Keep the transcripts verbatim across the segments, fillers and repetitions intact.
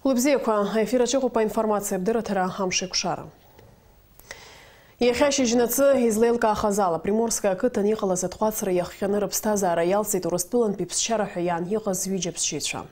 Лыбзиақәа, аефир аҿы иҟоуп аинформациа, абдырраҭара, амш еиқәшара. Иахьа шьыжьнаҵы излеилкаахаз ала, Приморская ақыҭан иҟалаз атҟәацра иахҟьаны рыԥсҭазаара иалҵит Урыстәылантәи ԥсшьара ҳәа иаан иҟаз ҩыџьа ԥсшьаҩцәа.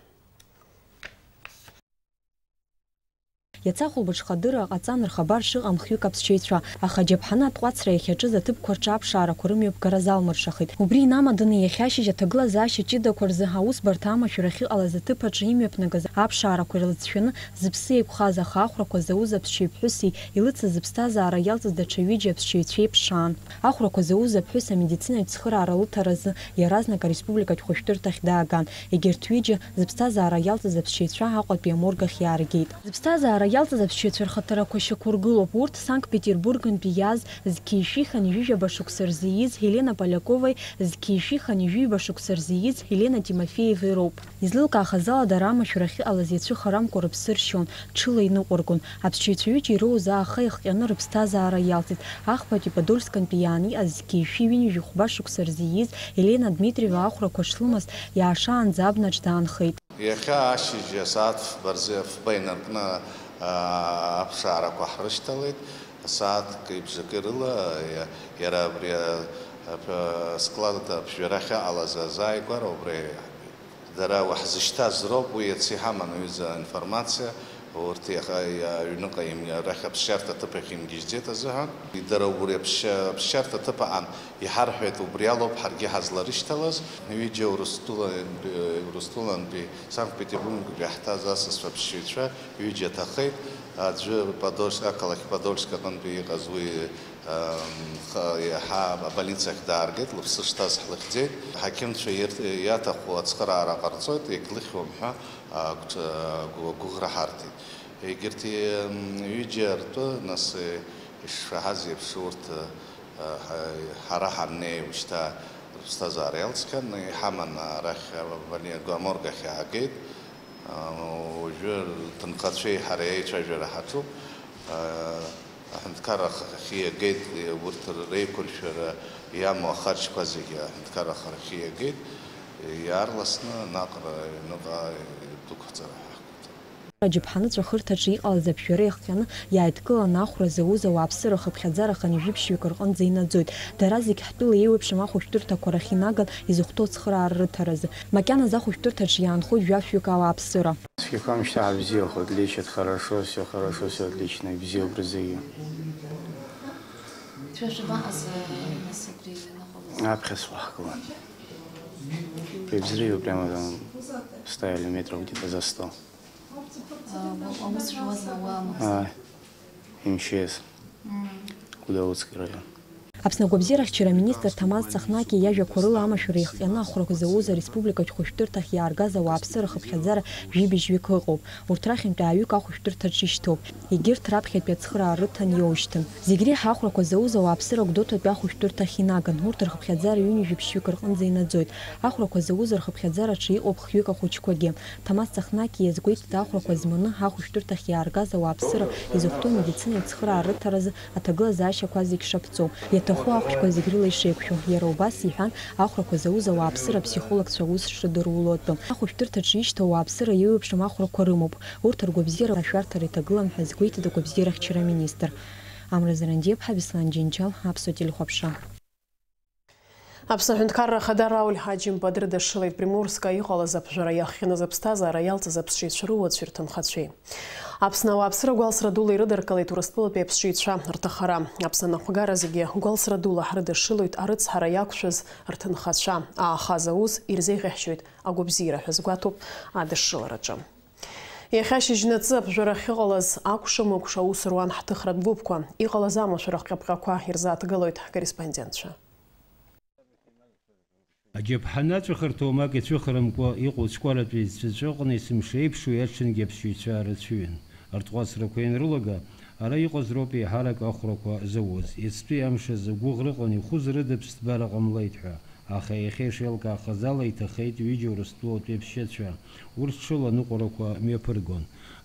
Иацы ахәылбыҽха адырра ҟаҵан, рхабар шыҟам хҩык аԥсшьаҩцәа, аха аџьаԥҳаны атҟәацра иахьаҿыз аҭыԥқәа рҿы аԥшаарақәа рымҩаԥгара залмыршахеит. Убри инамаданы иахьа ашьыжь аҭагылазаашьа ҷыдақәа рзы аусбарҭа амашәыр ахьыҟалаз аҭыԥ аҿы имҩаԥнагаз аԥшаарақәа ирылҵшәаны зыԥсы еиқәхаз, аха ахәрақәа зауз аԥсшьаҩ ԥҳәыси илыцыз зыԥсҭазаара иалҵыз даҽа ҩыџьа аԥсшьаҩцәеи ԥшаан. Ахәрақәа зауз аԥҳәыс амедицинатә цхыраара лыҭаразы иаразнак ареспубликатә хәышәтәырҭахь дааган. Егьырҭ ҩыџьа зыԥсҭазаара иалҵыз аԥсшьаҩцәа Аҟәатәи аморг ахь иааргеит. Зыԥсҭазаара иалҵыз аԥсшьаҩцәа рхаҭарақәа шьақәыргылоуп. Урҭ Санкт-Петербургнтәи иааз зқьи шәи хынҩажәижәаба шықәса рзы ииз Елена Поляковеи зқьи шәи хынҩажәижәаба шықәса рзы ииз Елена Тимофеевеи роуп. Излеилкаахаз ала, дара амашәыр ахьыҟалаз иацәыхарамкәа рыԥсы ршьон, ҽыла иныҟәыргон. Аԥсшьаҩцәа ҩыџьа ироуз ааха иахҟьаны рыԥсҭазаара иалҵит. Ахԥатәи Подольскантәи иаан иҟаз зқьи шәи ҩынҩажәи хәба шықәса рзы ииз Елена Дмитриева ахәрақәа шлымаз иаашаанӡа абнаҿ даанхеит. Иахьа ашьыжь асааҭ фба рзы, фба инаркны, аа, аԥшаарақәа ҳрышьҭалеит. Асааҭк ибжакы рыла, иа-, иара абри, а, а, склад аԥжәара ахьыҟалаз азааигәара убри дара уаҳзышьҭаз роуп, уи иацы иҳаман аҩыза аинформациа, урҭ иаха-, иа-, аҩныҟа им-, арахь аԥсшьарҭа аҭыԥ ахь имгьежьӡеит азыҳәан. Дара убри аԥсшьа-, аԥсшьарҭа аҭыԥ аҟан иҳарҳәеит, убри алоуп ҳаргьы ҳазларышьҭалаз. Ҩыџьа Урыстәыла-, Урыстәылантәи Санкт-Петербургтәи ҳҭаз асасцәа аԥсшьаҩцәа ҩыџьа ҭахеит. Аӡәы Подольск, ақалақь Подольск аҟынтәи иҟаз уи, ам, х-, иаҳа абольницахь дааргеит, лыԥсы шҭаз ҳлыхьӡеит. Ҳақьымцәа ирҭ-, иаҭаху ацхыраара ҟарҵоит, иагьлыхьуам ҳәа, а, гәҿ-, гәы-, гәыӷра ҳарҭеит. Егьырҭ, м, ҩыџьа ртәы, нас, э, ишшәаҳаз еиԥш, урҭ, э, ҳа-, ҳара ҳаннеи, ушьҭа рыԥсҭазаара иалҵхьан, иҳаман арахь, абани-, аморг ахь иаагеит. Уажәы рҭынхацәеи ҳареи аицәажәара ҳаҿуп. Аҳәынҭқарра ахахьы иагеит, урҭ реиқәыршәара иамоу ахарџьқәа зегьы аҳәынҭқарра ахахьы иагеит. Иаарласны наҟ рыҩныҟа идәықәҵара ҳаҳҭоит. Аџьаԥҳаны ҵәахырҭаҿы иҟалаз аԥжәара иахҟьаны иааидкыланы ахәра зауз ауааԥсыра хыԥхьаӡара хынҩажәи ԥшьҩык рҟынӡа инаӡоит. Дара зегь ҳтәыла еиуеиԥшым ахәышәтәырҭақәа рахь инаган изыхәҭоу ацхыраара рыҭаразы. Макьаназы ахәышәтәырҭаҿы иаанхоит жәафҩык ауааԥсыра. Цәгьақәа мшьҭа ҳабзиахоит, лечат хорошо, всё хорошо, всё отлично, ибзиоуп рзыгьы. Шәа шәабаҟаз, нас, абри аныҟалаз? Аԥхьа схәаҳгылан. При взрыве прямо там стояли метров где-то за сто. А, ва-, аус зуаз ауаа мыцхә? А, МЧС. М. Гәдоуҭатәи араион. Аԥсны агәабзиарахьчара аминистр Ҭамаз Цахнаки иажәақәа рыла, амашәыр иахҟьаны ахәрақәа зауз ареспубликатә хәышәтәырҭахь иааргаз ауааԥсыра хыԥхьаӡара жәибжьҩык ыҟоуп. Урҭ рахьынтә ааҩык ахәышәтәырҭаҿы ишьҭоуп. Егьырҭ раԥхьатәи ацхыраара рыҭан иоушьҭын. Зегь реиҳа ахәрақәа зауз ауааԥсыра Гәдоуҭатәи ахәышәтәырҭахь инаган, урҭ рхыԥхьаӡара ҩынҩажәи ԥшьҩык рҟынӡа инаӡоит. Ахәрақәа зауз рхыԥхьаӡараҿы иҟоуп хҩык ахәыҷқәагьы. Ҭамаз Цахнаки иазгәеиҭеит, ахәрақәа зманы ахәышәтәырҭахь иааргаз ауааԥсыра изыхәҭоу амедицинатә цхыраара рыҭаразы аҭагылазаашьақәа зегь шаԥҵоу, иаҭаху ахәшәқәа зегь рыла ишеиқәшәо. Иара убас иҳәан, ахәрақәа зауз ауааԥсыра аԥсихологцәа аус шрыдыруло атәы. Ахәышәтәырҭаҿы ишьҭоу ауааԥсыра еиуеиԥшым ахәрақәа рымоуп. Урҭ ргәабзиара ашәарҭара иҭагылам ҳәа азгәеиҭеит агәабзиара ахьчара аминистр. Амра Зарандиаԥҳа, Беслан Џьынџьал, Аԥсуа телехәаԥшра. Аԥсны аҳәынҭқарра ахада Рауль Ҳаџьымба дрыдашшылеит Приморска иҟалаз аԥжәара иахҟьаны зыԥсҭазаара иалҵыз аԥсшьаҩцәа руацәеи рҭынхацәеи. Аԥсны ауааԥсыра гәалсра дула ирыдыркылеит Урыстәылатәи аԥсшьаҩцәа рҭахара. Аԥсны анапхгара зегьы гәалсра дула ҳрыдашшылоит арыцҳара иақәшәаз рҭынхацәа, ааха зауз ирзеиӷьаҳшьоит агәабзиара ҳәа азгәаҭоуп адышшылараҿы. Иахьа шьыжьнаҵы аԥжәара ахьыҟалаз акәша-мыкәша аус руан ҳҭыхратә гәыԥқәа. Иҟалаз амашәыр ахҟьаԥҟьақәа ирзааҭгылоит ҳкорреспондентцәа. Аџьаԥҳаны аҵәахырҭа уамак ицәыхарамкәа иҟоу ацәкәаратә еицәаҵәаҟны есымша еиԥшу иаҽынгьы аԥсшьаҩцәа аарыцәыҩын. Ртҟәацрақәа ианрылага, ара иҟаз роуп еиҳарак ахәрақәа зауз. Иацтәи амш азы гәыӷра ыҟан ихәы зрыда ԥсҭбара ҟамлеит ҳәа, аха иахьа ишеилкаахаз ала иҭахеит ҩыџьа Урыстәылатәи аԥсшьацәа. Урҭ ҽыла аныҟәарақәа мҩаԥыргон.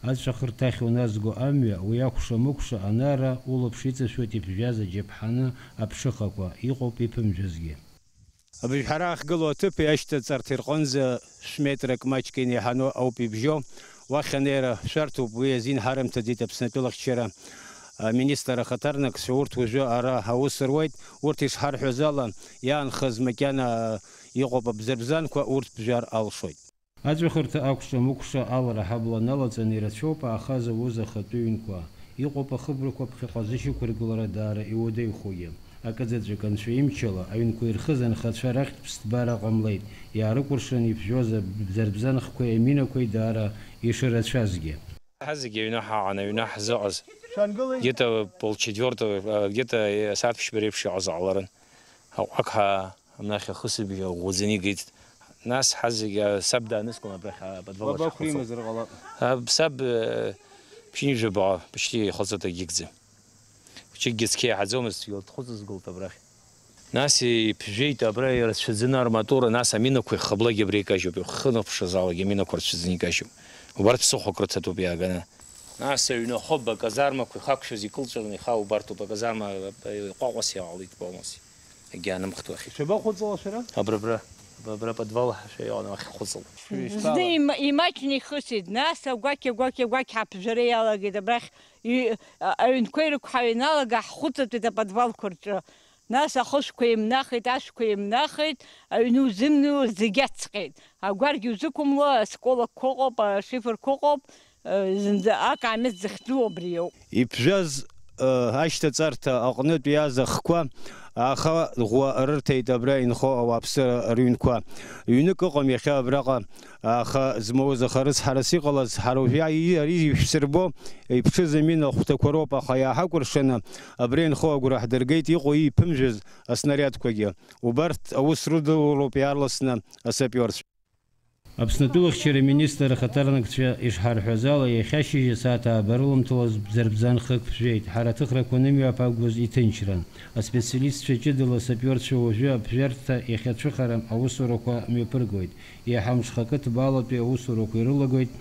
Аҵәахырҭахь уназго амҩа, уи акәша-мыкәша анара улаԥш иҵашәоит иԥжәаз аџьаԥҳаны аԥшыхақәа, иҟоуп иԥымжәазгьы. Абыжәҳәара ахьгылоу аҭыԥи ашьҭаҵарҭеи рҟынӡа шә-метрак маҷк инеиҳаны ауп ибжьоу. Уахь анеира шәарҭоуп, уи азин ҳарымҭаӡеит Аԥснытәылахьчара аминистр ахаҭарнакцәа, урҭ уажәы ара аус руеит, урҭ ишҳарҳәаз ала, иаанхаз макьана иҟоуп абзарбзанқәа, урҭ бжәар алшоит. Аҵәахырҭа акәша-мыкәша алара ҳабла налаҵаны ирацәоуп аахаз ауз ахатәы ҩнқәа. Иҟоуп ахыбрақәа ԥхьаҟа зышьақәыргылара даара иуадаҩхогьы. Акызаҵәык анцәа имчала, аҩнқәа ирхыз анхацәа рахьтә ԥсҭбара ҟамлеит, иаарыкәыршан иԥжәоз абзарбзанхқәеи аминақәеи даара ишырацәазгьы. Ҳазегьы аҩны ҳаҟан, аҩны ҳзыҟаз. Где-то полчетвёртого, э, где-то, э, асааҭ ԥшьба реиԥш иҟазааларын. Аҟәақҳа анахь ахысыбжьы ӷәӷәаӡаны игеит. Нас ҳазегьы, э, саб дааныскылан абрахь, э, аподвал аҿы ҳхыҵуан. Э, саб, э, ԥшьынҩажәаба, почти ихылҵа дагьыгӡам. Хәыҷыкгьы цқьа иаҳаӡомызт, дхәыҵызгылт абрахь. Нас иԥжәеит абра ирацәаӡаны арматура, нас аминақәа ихаблагьы абра икажьуп, ихынаԥшыз алагьы аминақәа рцәаӡаны икажьуп. Убарҭ ԥсыхәак рыҭатәуп иааганы. Нас аҩны ахыб аказармақәа ихақәшәаз икылҵәаны иха убарҭоуп, аказарма ҟәаҟәас иаалеит полностью. Агьаанымхт уахь. Шәабахәыҵала шәара? Абра, абра, абра аподвал ҳашәа иҟан, уахь ҳхәыҵалон. Зны има-, имаҷны ихысит, нас агәақь, агәақь, агәақь ҳаԥжәара иалагеит, абрахь и-, а-, аҩнқәа ирықәҳау ианалага ҳхәыҵатәеит аподвалқәа рҿы. Нас ахышәқәа еимнахит, ашәқәа еимнахит, аҩны узымнеиуа зегь ацҟьеит. Агәаргьы узықәымло, аскәалақәа ыҟоуп, ашиферқәа ыҟоуп, э, зынӡа акаамеҭ захьӡу абри ауп. Иԥжәаз, э, ашьҭаҵарҭа аҟнытә иааз ахқәа ааха ӷәӷәа рырҭеит абра инхо ауааԥсыра рыҩнқәа. Ҩнык ыҟам иахьа абраҟа. Аха змоуз аха рыцҳарас иҟалаз, ҳара уажәы ари ишәсырбо, иԥҽыз амина ахәҭақәа роуп, аха иааҳакәыршаны абра инхо агәра ҳдыргеит, иҟоу ииԥымжәаз аснариадқәагьы. Убарҭ аус рыдылалоуп иаарласны асапиорцәа. Аԥснытәылахьчара министр ахаҭарнакцәа ишҳарҳәаз ала, иахьа ашьыжь асааҭ ааба рыламҭалаз бзарбзанхык ԥжәеит. Ҳара аҭыхрақәа анымҩаԥаагоз иҭынчран. Аспециалистцәа ҷыдала асапиорцәа уажәы аԥжәарҭа иахьацәыхарам аусурақәа мҩаԥыргоит. Иаҳа мҽхакы ҭбаалатәи аусурақәа ирылагоит,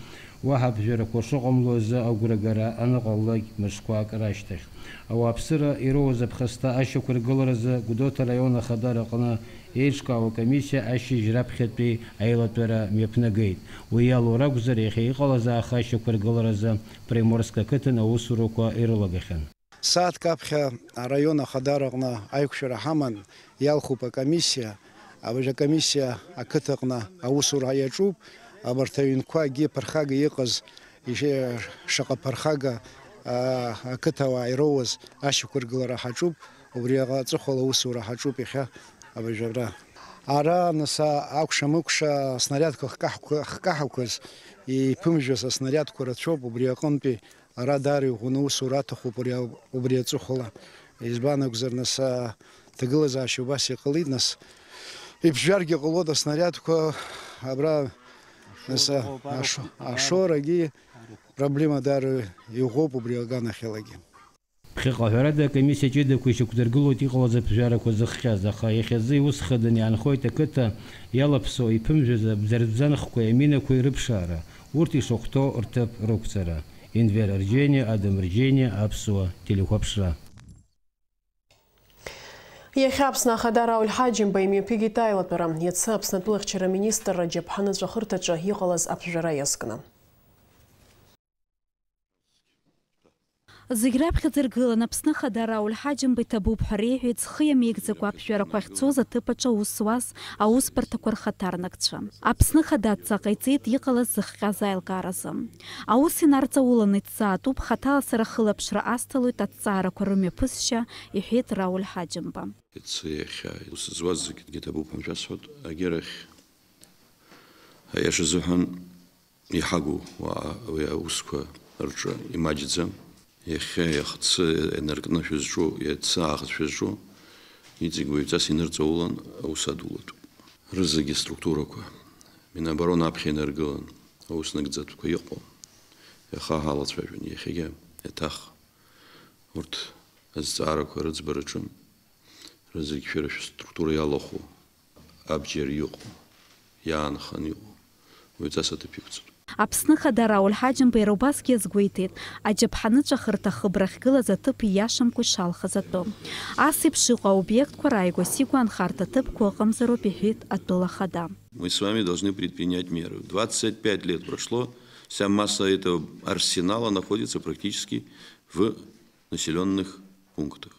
уаҳа аԥжәарақәа шыҟамло азы агәрагара аныҟалалак мышқәак рашьҭахь. Ауааԥсыра ироуз аԥхасҭа ашьақәыргыларазы Гәдоуҭа араион ахадара аҟны еиҿкаау акомиссиа ашьыжь раԥхьатәи аилатәара мҩаԥнагеит. Уи иалоу ракәзар, иахьа иҟалаз ааха ашьақәыргыларазы Приморск ақыҭан аусурақәа ирылагахьан. Сааҭк аԥхьа араион ахадара аҟны аиқәшәара ҳаман, иалхуп акомиссиа. Абыржә акомиссиа ақыҭаҟны аусура иаҿуп. Абарҭ аҩнқәа акгьы ԥырхага иҟаз, ишьа-, шаҟа ԥырхага, аа, ақыҭауаа ироуаз ашьақәыргылара ҳаҿуп. Убри аҟ-, аҵыхәала аусура ҳаҿуп иахьа абыржәы абра. Ара, нас, а-, акәша-мыкәша аснариадқәа хкаҳқәа-, хкаҳақәаз, иԥымжәаз аснариадқәа рацәоуп, убри аҟынтәи ара даара иӷәӷәаны аусура аҭахуп убри, убри аҵыхәала. Избан акәзар, нас, а, ҭагылазаашьа убас иҟалеит, нас, иԥжәаргьы ҟалоит аснариадқәа абра, нас, а, ашо-, ашорагьы проблема даара иӷәӷәоуп убри аганахьалагьы. Ԥхьаҟа ҳәарада, акомиссиа ҷыдақәа ишьақәдыргылоит иҟалаз аԥжәарақәа зыхҟьаз, аха иахьазы иус хаданы иаанхоит ақыҭа иалаԥсоу иԥымжәаз абзарбзанхқәеи аминақәеи рыԥшаара, урҭ ишахәҭоу рҭыԥ рықәҵара. Енвер Арџьениа, Адам Рџьениа, Аԥсуа телехәаԥшра. Иахьа Аԥсны Ахада Рауль Ҳаџьымба имҩаԥигеит аилатәара. Иацы Аԥсны атәылахьчара аминистрра аџьаԥҳаны аҵәахырҭаҿы иҟалаз аԥжәара иазкны. Зегь раԥхьаӡа иргылан Аԥсны Ахада Рауль Ҳаџьымба иҭабуп ҳәа реиҳәеит зхы иамеигӡакәа аԥжәарақәа ахьцоз аҭыԥ аҿы аус зуаз аусбарҭақәа рхаҭарнакцәа. Аԥсны Ахада адҵа ҟаиҵеит иҟалаз зыхҟьаз аилкааразы. Аус инарҵауланы иҭҵаатәуп, хаҭала сара хылаԥшра асҭалоит аҭҵаарақәа рымҩаԥысшьа, иҳәеит Рауль Ҳаџьымба. Иацы иахьа ус зуаз зегьы иҭабуп ҳәа шәасҳәоит, агьырахь, аиаша азыҳәан, иҳагу уаа уи аусқәа рҿы имаҷӡам. Иахьа, иахьцы инаркны шәызҿу, иацы аахыс шәызҿу, иҵегь уаҩҵас инырҵаулан аус адулатәуп. Рызегьы аструктурақәа, Минобороны аԥхьа инаргылан, аус нагӡатәқәа иҟоу, иаха ҳалацәажәон, иахьагьы иаҭаххап. Урҭ азҵаарақәа рыӡбараҿы рызегь шәара шәыструктура иалахәу, абџьар иҟоу, иаанхан иҟоу, уаҩҵас аҭыԥ иқәҵатәуп. Аԥсны Ахада Рауль Ҳаџьымба иара убасгьы иазгәеиҭеит, аџьаԥҳаны аҵәахырҭа ахыбра ахьгылаз аҭыԥ ииашамкәа ишалхыз атәы. Ас еиԥш иҟоу аобиектқәа рааигәа-сигәа анхарҭа ҭыԥқәа ыҟамзароуп, иҳәеит атәыла ахада. Мы с вами должны предпринять меры. Двадцать пять лет прошло, Вся масса этого арсенала находится практически в населенных пунктах.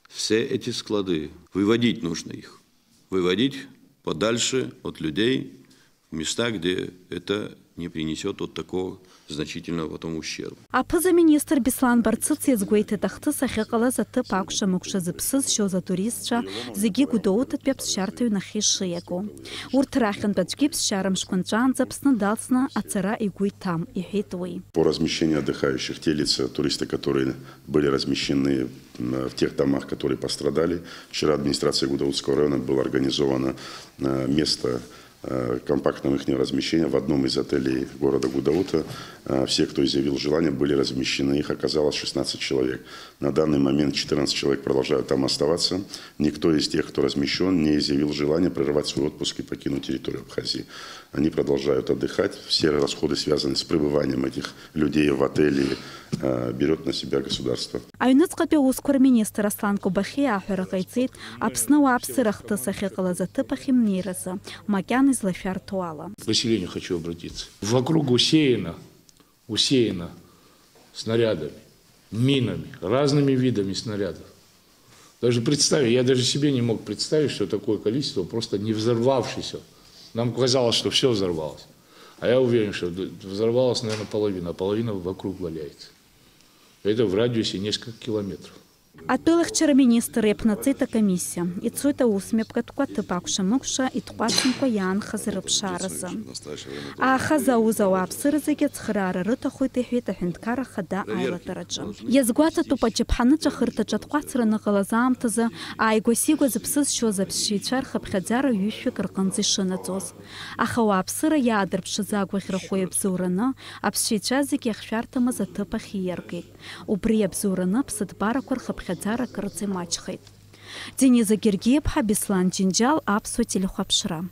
Все эти склады, выводить нужно их. Выводить подальше от людей, в места, где это не принесет вот такого значительного потом ущерба. Аԥыза-министр Беслан Барцыц иазгәеиҭеит ахҭыс ахьыҟалаз аҭыԥ акәша-мыкәша зыԥсы зшьоз атуристцәа зегьы Гәдоуҭатәи аԥсшьарҭа ҩнахьы ишиаго. Урҭ рахьынтә аӡәгьы ԥсшьара мшқәа нҵәаанӡа Аԥсны далҵны ацара игәы иҭам, иҳәеит уи. По размещению отдыхающих, те лица, туристы, которые были размещены, м, в тех домах, которые пострадали. Вчера администрацией Гудаутского района было организовано, э, место, э, компактного ихнего размещения в одном из отелей города Гудаута. Э, все, кто изъявил желание, были размещены. Их оказалось шестнадцать человек. На данный момент четырнадцать человек продолжают там оставаться. Никто из тех, кто размещен, не изъявил желания прервать свой отпуск и покинуть территорию Абхазии. Они продолжают отдыхать. Все расходы, связанные с пребыванием этих людей в отеле, э, берёт на себя государство. Аҩныҵҟатәи аусқәа рминистр Аслан Кобахьиа аҳәара ҟаиҵеит, Аԥсны ауааԥсыра ахҭыс ахьыҟалаз аҭыԥ ахь имнеиразы, макьана излашәарҭоу ала. К населению хочу обратиться. Вокруг усеяно, усеяно снарядами, минами, разными видами снарядов. Даже представить, я даже себе не мог представить, что такое количество просто не взорвавшееся. Нам казалось, что всё взорвалось. А я уверен, что д-, взорвалась, наверное, половина, а половина вокруг валяется. Это в радиусе несколько километров. Атәылахьчара министр иаԥнаҵеит акомиссиа. Ицоит аусмҩаԥгатәқәа аҭыԥ акәша-мыкәша итҟәацымкәа иаанхаз рыԥшааразы. Ааха зауз ауааԥсыра зегьы ацхыраара рыҭахоит, иҳәеит аҳәынҭқарра ахада аилатәараҿы. Иазгәаҭатәуп, аџьаԥҳаныҵәахырҭаҿы атҟәацра аныҟалаз аамҭазы ааигәа-сигәа зыԥсы зшьоз аԥсшьаҩцәа рхыԥхьаӡара ҩышәҩык рҟынӡа ишынаӡоз. Аха ауааԥсыра иаадырԥшыз агәаӷьрақәа иабзоураны, аԥсшьаҩцәа зегьы иахьшәарҭамыз аҭыԥ ахь ииаргеит. Убри иабзоураны аԥсыҭбарақәа рхыԥхьаӡара акырӡа имаҷхеит. Дениза Гергиеԥҳа, Беслан Џьынџьал, Аԥсуа телехәаԥшра.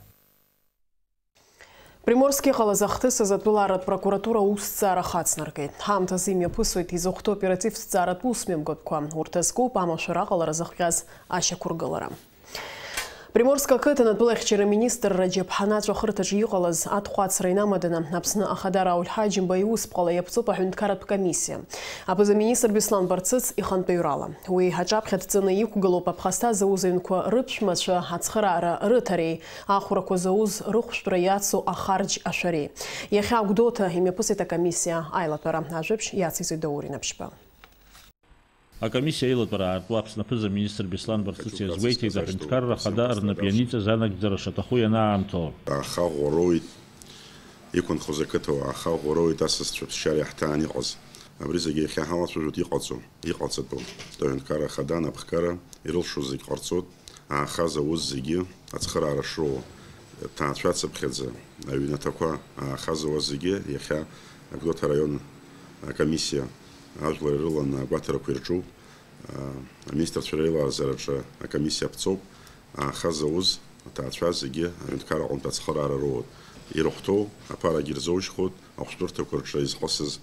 Приморск иҟалаз ахҭыс азы атәылааратә прокуратура аусҭҵаара хацнаргеит. Ҳаамҭазы имҩаԥысуеит изыхәҭоу оперативтә ҭҵааратә усмҩаԥгатәқәа. Урҭ азкуп амашәыр аҟалара зыхҟьаз ашьақәыргылара. Приморск ақыҭан атәылахьчара министрра аџьаԥҳаныҵәахырҭаҿы иҟалаз атҟәацра инамаданы, Аԥсны Ахада Рауль Ҳаџьымба иусԥҟала иаԥҵоуп аҳәынҭқарратә комиссиа. Аԥыза-министр Беслан Барцыц ихантәаҩрала. Уи аҿаԥхьа дҵаны иқәгылоуп аԥхасҭа зауз аҩнқәа рыԥшәмацәа ацхыраара рыҭареи, ахәрақәа зауз рыхәшәтәра иацу ахарџь ашәареи. Иахьа Гәдоуҭа имҩаԥысит акомиссиа аилатәара. Ажәабжь иациҵоит Даур Инаԥшьба. Акомиссиа аилатәара аартуа Аԥсны аԥыза-министр Беслан Барцыц иазгәеиҭеит, аҳәынҭқарра ахада рнап ианиҵаз анагӡара шаҭаху ианаамҭоу. Аха ӷәӷәароуит, иқәынхоз ақыҭауаа аха ӷәӷәароуит асасцәа ԥсшьара иаҳҭаан иҟаз. Абри зегьы иахьа ҳалацәажәоит иҟаҵо, иҟаҵатәу. Аҳәынҭқарра ахада анапхгара ирылшо зегь ҟарҵоит. Ааха зауз зегьы ацхыраара шроуа, ҭаацәацыԥхьаӡа аҩнаҭақәа ааха зауаз зегьы иахьа Агәдоуҭа араион акомиссиа ажәлар ирыланы агәаҭарақәа ирҿуп. Аминистрцәа реилазаараҿы акомиссиа аԥҵоуп. Ааха зауз аҭаацәа зегьы аҳәынҭқарра аҟынтә ацхыраара роуеит. Ирыхәҭоу аԥарагьы ирзоужьхоит, ахәшәтәырҭақәа рҿы изхысыз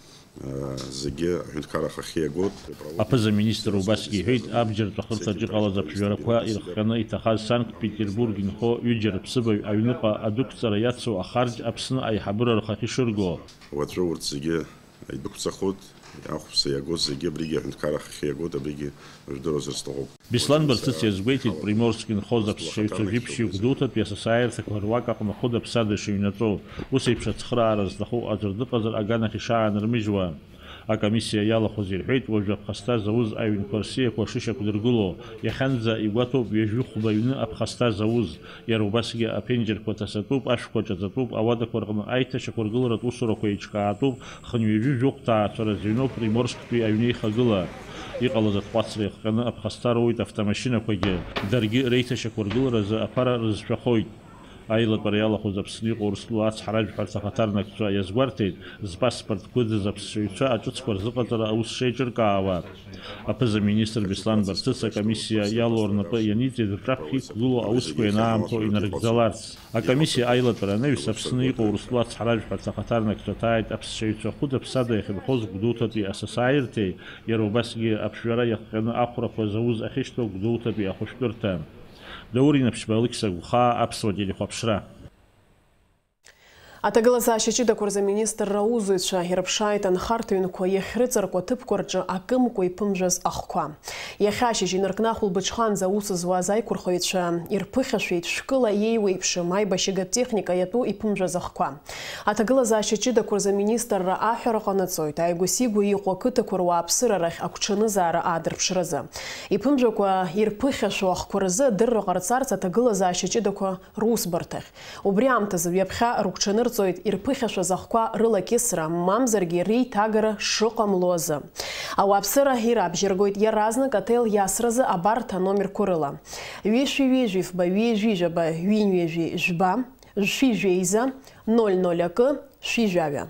зегьы аҳәынҭқарра ахахьы иагоит. Аԥыза-министр убасгьы иҳәеит, абџьар ҵәахырҭаҿ иҟалаз аԥжәарақәа ирыхҟьаны иҭахаз Санкт-Петербург инхо ҩыџьа рыԥсыбаҩ аҩныҟа адәықәҵара иацу ахарџь Аԥсны аиҳабыра рхахьы ишырго. Уаҵәы урҭ зегьы идәықәҵахоит, ахәԥса иагоз зегьы абригьы аҳәынҭқарра ахахьы иагоит, абригьы жәдыруазар сҭахуп. Беслан Барцыц иазгәеиҭеит, Приморск инхоз аԥсшьаҩцәа жәиԥшьҩык Гәдоуҭатәи асасааирҭақәа руак аҟны ахәыда-ԥсада ишыҩнаҵоу, ус еиԥш ацхыраара зҭаху аӡәыр дыҟазар аганахь ишаанырмыжьуа. Акомиссиа иалахәыз ирҳәеит, уажәы аԥхасҭа зауз аҩнқәа рсиақәа шышьақәдыргыло, иахьанӡа игәаҭоуп ҩажәи хәба ҩны аԥхасҭа зауз, иара убасгьы аԥенџьырқәа ҭасатәуп, ашәқәа ҿаҵатәуп, ауадақәа рҟны аиҭашьақәыргыларатә усурақәа еиҿкаатәуп, хынҩажәи жәохә ҭаацәара зыҩноу Приморсктәи аҩны ихагыла. Иҟалаз атҟәацра иахҟьаны аԥхасҭа роуеит автомашьынақәагьы, даргьы реиҭашьақәыргыларазы аԥара рызшәахоит. Аилатәара иалахәыз Аԥсны иҟоу Урыстәыла ацҳаражәҳәарҭа ахаҭарнакцәа иазгәарҭеит, зпаспорт гәыӡыз аԥсшьаҩцәа аҿыцқәа рзыҟаҵара аус шеиҿыркаауа. Аԥыза-министр Беслан Барцыц акомиссиа иалоу рнапы ианиҵеит рҿаԥхьа иқәгылоу аусқәа ианаамҭоу инарыгӡаларц. Акомиссиа аилатәара анаҩс Аԥсны иҟоу Урыстәыла ацҳаражәҳәарҭа ахаҭарнакцәа ҭааит аԥсшьаҩцәа хәыда-ԥсада иахьынхоз Гәдоуҭатәи асасааирҭеи иара убасгьы аԥжәара иахҟьаны ахәрақәа зауз ахьышьҭоу Гәдоуҭатәи ахәышәтәырҭа. Даур Инаԥшьба, Алықьса Гәхаа, Аԥсуа телехәаԥшра. Аҭагылазаашьа ҷыдақәа рзы аминистрра аусзуҩцәа ирыԥшааит анхарҭа ҩнқәа иахьрыҵаркуа аҭыԥқәа рҿы акымкәа иԥымжәаз ахқәа. Иахьа ашьыжь инаркны ахәылбыҽханӡа аус зуаз аиқәырхаҩцәа ирԥыхьашәеит шәкыла еиуеиԥшым аибашьыгатә техника иатәу иԥымжәаз ахқәа. Аҭагылазаашьа ҷыдақәа рзы аминистрра аҳәара ҟанаҵоит, ааигәа-сигәа иҟоу ақыҭақәа руааԥсыра рахь агәҽанызаара аадырԥшразы. Иԥымжәақәа ирԥыхьашәо ахқәа рзы адырра ҟарҵарц аҭагылазаашьа ҷыдақәа русбарҭахь. Убри аамҭазы ҩаԥхьа рыгәҽанырҵоит ирԥыхьашәаз ахқәа рылакьысра, мамзаргьы реиҭагара шыҟамло азы. Ауааԥсыра ирабжьаргоит иаразнак аҭел иасразы абарҭ аномерқәа рыла: ҩышәи ҩыжәи фба, ҩыжәи жәаба, ҩынҩажәи жәба, шәи жәеиза, ноль ноль акы, шәи жәаҩа.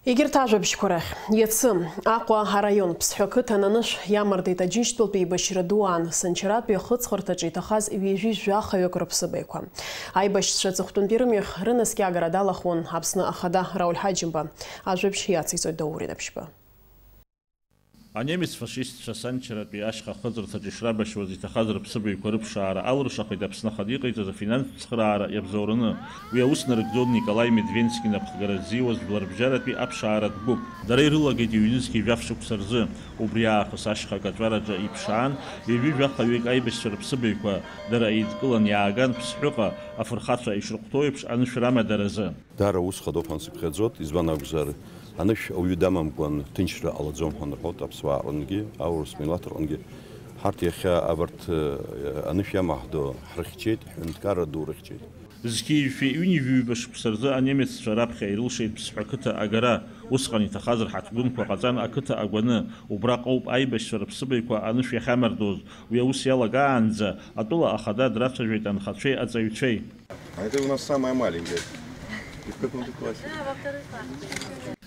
Егьырҭ ажәабжьқәа рахь. Иацы Аҟәа араион Ԥсҳәа қыҭан анышә иамардеит Аџьынџьтәылатәи еибашьра ду аан, Санчаратәи ахыҵхырҭаҿы иҭахаз ҩажәи жәахаҩык рыԥсыбаҩқәа. Аибашьцәа аҵыхәтәантәи рымҩахь рынаскьагара далахәын Аԥсны Ахада Рауль Ҳаџьымба. Ажәабжь иациҵоит Даур Инаԥшьба. Анемец фашистцәа Санчаратәи ашьха ахыҵырҭаҿы ишрабашьуаз иҭахаз рыԥсыбаҩқәа рыԥшаара алыршахеит Аԥсны Ахада иҟаиҵаз афинанстә цхыраара иабзоураны. Уи аус нарыгӡон Николаи Медвенски напхгара ззиуаз жәларбжьаратәи аԥшааратә гәыԥ. Дара ирылагеит ҩнызқьи жәаф шықәса рзы. Убри аахыс ашьха акаҵәараҿы иԥшаан ҩажәи жәахаҩык аибашьцәа рыԥсыбаҩқәа. Дара еидкылан иааган Ԥсҳәыҟа афырхацәа ишрыхәҭоу еиԥш анышә рамадаразы. Даара ус хадоуп ҳәа сыԥхьаӡоит, избан акәзар, анышә ауаҩы дамамкәан ҭынчра ҟалаӡом ҳәа рҳәоит аԥсуаа рҟынгьы, аурыс милаҭ рҟынгьы. Ҳарҭ иахьа абарҭ, э, анышә иамаҳдо ҳрыхьчеит, ҳҳәынҭқарра ду рыхьчеит. Зқьи жәшәи ҩынҩажәи ҩба шықәса рзы анемеццәа раԥхьа ирылшеит Ԥсҳәа қыҭа агара. Усҟан иҭахаз рҳаҭгәынқәа ҟаҵан ақыҭа агәаны. Убраҟоуп аибашьцәа рыԥсыбаҩқәа анышә иахьамардоз. Уи аус иалагаанӡа атәыла ахада драцәажәеит анхацәеи аҵаҩцәеи. А это у нас самая маленькая. И в каком ты классе?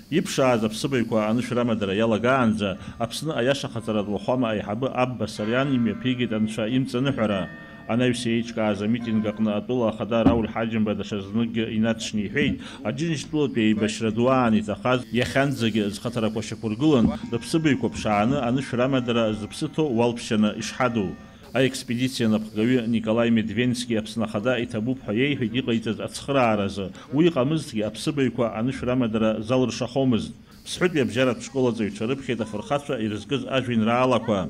Иԥшааз аԥсыбаҩқәа анышә рамадара иалагаанӡа, Аԥсны аиашахаҵаратә уахәама аиҳабы Абба Сариан имҩаԥигеит Анцәа имҵаныҳәара. Анаҩс еиҿкааз амитинг аҟны атәыла ахада Рауль Ҳаџьымба даҽазныкгьы инаҵшьны иҳәеит, Аџьынџьтәылатәи еибашьра ду аан иҭахаз, иахьанӡагьы зхаҭарақәа шьақәыргылан, рыԥсыбаҩқәа ԥшааны анышә рамадара зыԥсы ҭоу уалԥшьаны ишҳадоу. Аекспедициа анапхгаҩы Николаи Медвенски Аԥсны Ахада иҭабуп ҳәа иеиҳәеит иҟаиҵаз ацхырааразы, уи иҟамызҭгьы аԥсыбаҩқәа анышә рамадара залыршахомызт. Ԥсҳәытәи абжьаратә школ аҵаҩцәа рыԥхьеит афырхацәа ирызкыз ажәеинраалақәа.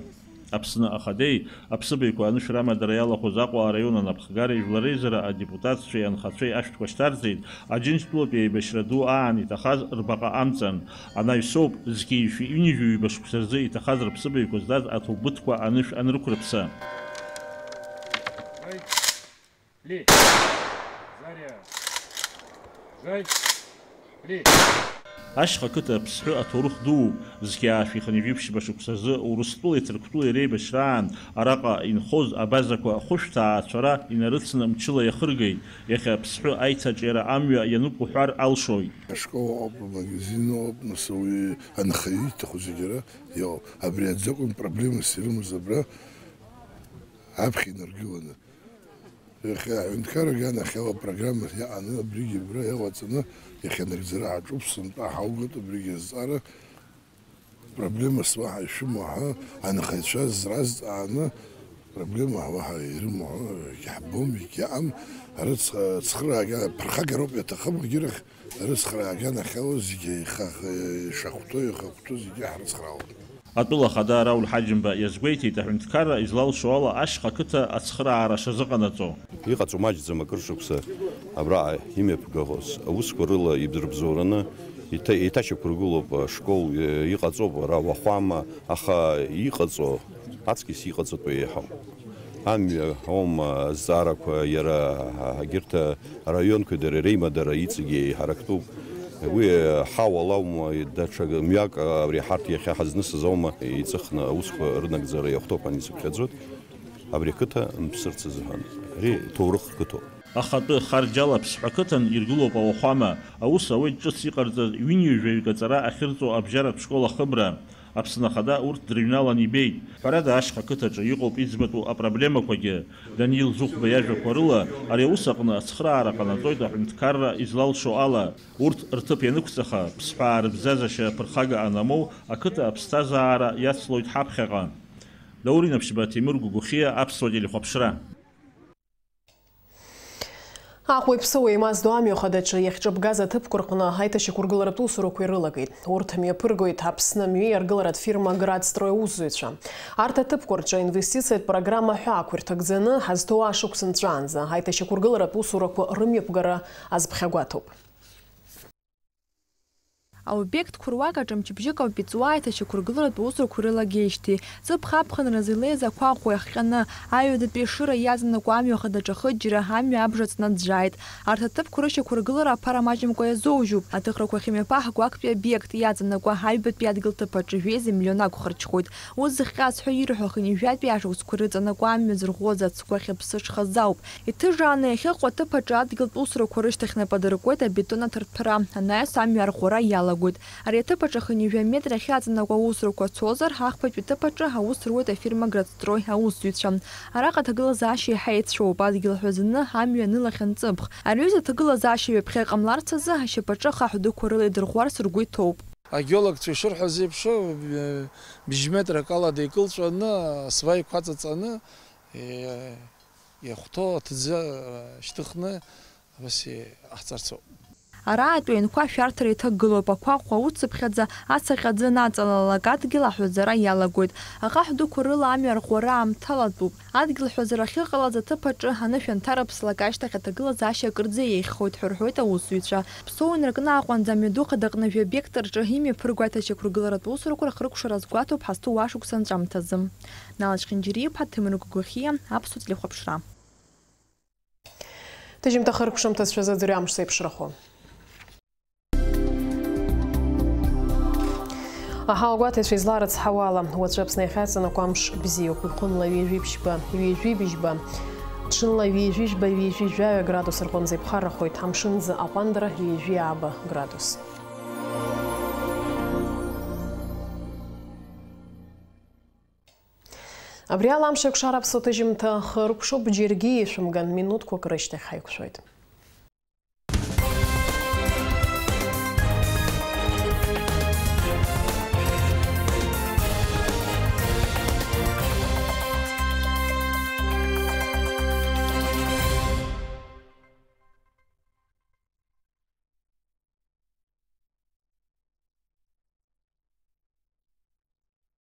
Аԥсны Ахадеи аԥсыбаҩқәа анышә рамадара иалахәыз Аҟәа араион анапхгареи жәлар реизара адепутатцәеи анхацәеи ашәҭқәа шьҭарҵеит, Аџьынџьтәылатәи еибашьра ду аан иҭахаз рбаҟа амҵан. Анаҩсоуп, зқьи жәшәи ҩынҩажәи ҩба шықәса рзы иҭахаз рыԥсыбаҩқәа здаз аҭоубыҭқәа анышә анрықәрыԥса. Ли. Заря. Жай. Ли. Ашьха қыҭа Ԥсҳәы аҭоурых дууп. Зқьи жәшәи хынҩажәи ԥшьба шықәса рзы Урыстәылеи Ҭырқәтәылеи реибашьраан араҟа инхоз абазақәа хәышә ҭаацәара инарыцны мчыла иахыргеит. Иахьа Ԥсҳәы аиҭаҿиара амҩа иануп уҳәар алшоит. Ашкол ыҟоуп, амагазин ыҟоуп, нас ауаҩы анхаҩы иҭаху зегьы ара иҟоуп. Абри аӡакәын проблемас ирымаз абра аԥхьа инаргыланы. Иахьа аҳәынҭқарра аганахьала апрограмма иаҟаны абригьы абра иаҟаҵаны иахьанагӡара ҳаҿуп, сынтәа ҳаугоит абригьы азҵаара. Проблемас уаҳа ишәымоу ҳәа анхаҩцәа зразҵааны, проблема уаҳа ирымоу ҳәа егьаҳбом, егьаҟам. Ара цх-, цхыраагара, ԥырхагароуп иаҭахым, егьирахь ара цхыраагара анахьала зегьы еиха-, ишахәҭоу, ихахәҭоу зегьы ҳрыцхраауеит. Атәыла ахада Рауль Ҳаџьымба иазгәеиҭеит, аҳәынҭқарра излалшо ала ашьха қыҭа ацхыраара шазыҟанаҵо. Иҟаҵоу маҷӡам акыр шықәса абраҟа имҩаԥгахоз аусқәа рыла идырбзоураны иҭа-, еиҭашьақәыргылоуп ашкол, э, иҟаҵоуп ара уахәама, аха иҟаҵо аҵкьыс иҟаҵатәу еиҳауп. Амҩа аума азҵаарақәа иара егьырҭ араионқәеи дара реимадара иҵегьы еиҳарактәуп. Уи ҳауала аума даҽа мҩак абри ҳарҭ иахьа ҳазнысыз аума иҵыхны аусқәа рынагӡара иахәҭоуп ҳәа исыԥхьаӡоит. Абри ақыҭа мԥсырц азыҳәан. Ари ҭоурых қыҭоуп. Ахатәы харџьала Ԥсҳәа қыҭан иргылоуп ауахәама. Аус ауеит ҿыц иҟарҵаз ҩынҩажәаҩык аҵара ахьырҵо абжьаратә школ ахыбра. Аԥсны Ахада урҭ дрыҩналан ибеит. Ҳәарада, ашьха қыҭаҿы иҟоуп иӡбатәу апроблемақәагьы. Данил Зухба иажәақәа рыла, ари аус аҟны ацхыраара ҟанаҵоит аҳәынҭқарра излалшо ала. Урҭ рҭыԥ ианықәҵаха, Ԥсҳәаа рыбзазашьа ԥырхага анамоу, ақыҭа аԥсҭазаара иацлоит ҳаԥхьаҟа. Даур Инаԥшьба, Ҭемыр Гәыгәхиа, Аԥсуа телехәаԥшра. Аҟәеи-Ԥсоуи еимаздо амҩа хадаҿы иахьҿыбгаз аҭыԥқәа рҟны аиҭашьақәыргыларатә усурақәа ирылагеит. Урҭ мҩаԥыргоит Аԥсны амҩеи аргыларатә фирма Градстрой аусзуҩцәа. Арҭ аҭыԥқәа рҿы инвестициатә программа ҳәа ақәирҭагӡаны ҳазҭоу ашықәс нҵәаанӡа аиҭашьақәыргыларатә усурақәа рымҩаԥгара азԥхьагәаҭоуп. Аобиектқәа руак аҿы мчыбжьык ауп иҵуа аиҭашьақәыргыларатә усурақәа ирылагеижьҭеи. Ҵыԥх аԥхынразы илеиз ақәа ӷәӷәа иахҟьаны, аҩадатәи ашыра иаҵанакуа амҩа хадаҿ ахыџьара амҩа абжа ҵнаӡәӡәааит. Арҭ аҭыԥқәа рышьақәыргылара аԥара маҷымкәа иазоужьуп. Аҭыхрақәа ахьымҩаԥаҳго актәи обиект иаҵанакуа аҩбатәи адгьыл ҭыԥ аҿы жәеиза миллион акәхарҽхоит. Ус зыхҟьаз ҳәа ирҳәо ахынҩажәатәи ашықәсқәа рыҵанакуа амҩа зырӷәӷәоз ацгәы ахьыԥсыҽхаз ауп. Иҭыжааны иахьыҟоу аҭыԥ аҿы адгьылтә усурақәа рышьҭахь нап адыркуеит абетон аҭырҭәара, анаҩс амҩа арӷәӷәара иалагоит. Ари аҭыԥ аҿы хынҩажәа метр ахьаҵанакуа аусурақәа цозар, ахԥатәи аҭыԥ аҿы аус руеит афирма Градстрой аусзуҩцәа. Араҟа аҭагылазаашьа еиҳа еицәоуп, адгьыл ҳәазаны амҩа анылахьан ҵыԥх. Ари аҩыза аҭагылазаашьа ҩаԥхьа иҟамларц азы ашьапаҿы ахаҳә дуқәа рыла идырӷәӷәар сыргәы иҭоуп. Агеологцәа ишырҳәаз еиԥш, б-, бжь метрак ала деикылҵәаны, асваиқәа аҵаҵаны, е-, иахәҭоу аҭӡы, э, шьҭыхны, абас иҟаҳҵарц ауп. Араатәи аҩнқәа ашәарҭара иҭагылоуп, ақәа ӷәӷәа уцыԥхьаӡа, ацаҟьа аӡы анаҵалалак, адгьыл аҳәазара иалагоит. Ахаҳә дуқәа рыла амҩа арӷәӷәара аамҭалатәуп. Адгьыл ҳәазара ахьыҟалаз аҭыԥ аҿы анышә анҭарыԥслак ашьҭахь аҭагылазаашьа акырӡа еиӷьхоит ҳәа рҳәоит аусзуҩцәа. Ԥсоу инаркны Аҟәанӡа амҩаду хадакны жәа-обиектк рҿы имҩаԥырго аиҭашьақәыргыларатә усурақәа рхыркәшара азгәаҭоуп ҳазҭоу уашықәса анҵәамҭазы. Нал Чхинджери-иԥҳа, Ҭемыр Гәгәахиа, Аԥсуа телехәаԥшра. Ҭыжьымҭа хыркәшамҭацәа зыӡырҩ амш зеиԥшрахо. Аҳауагәаҭаҩцәа изларыцҳауа ала, уаҵәы Аԥсны иахьаҵанакуа амш бзиоуп, уахынла ҩажәи ԥшьба, ҩажәи быжьба, ҽынла ҩажәи жәба, ҩажәи жәаҩа градус рҟынӡа иԥхаррахоит, амшынӡы аҟәандара ҩажәи ааба градус. Абри ала амш еиқәшара аԥсуа ҭыжьымҭа хыркәшоуп, џьаргьы ишәымган, минуҭқәак рышьҭахь ҳаиқәшәоит.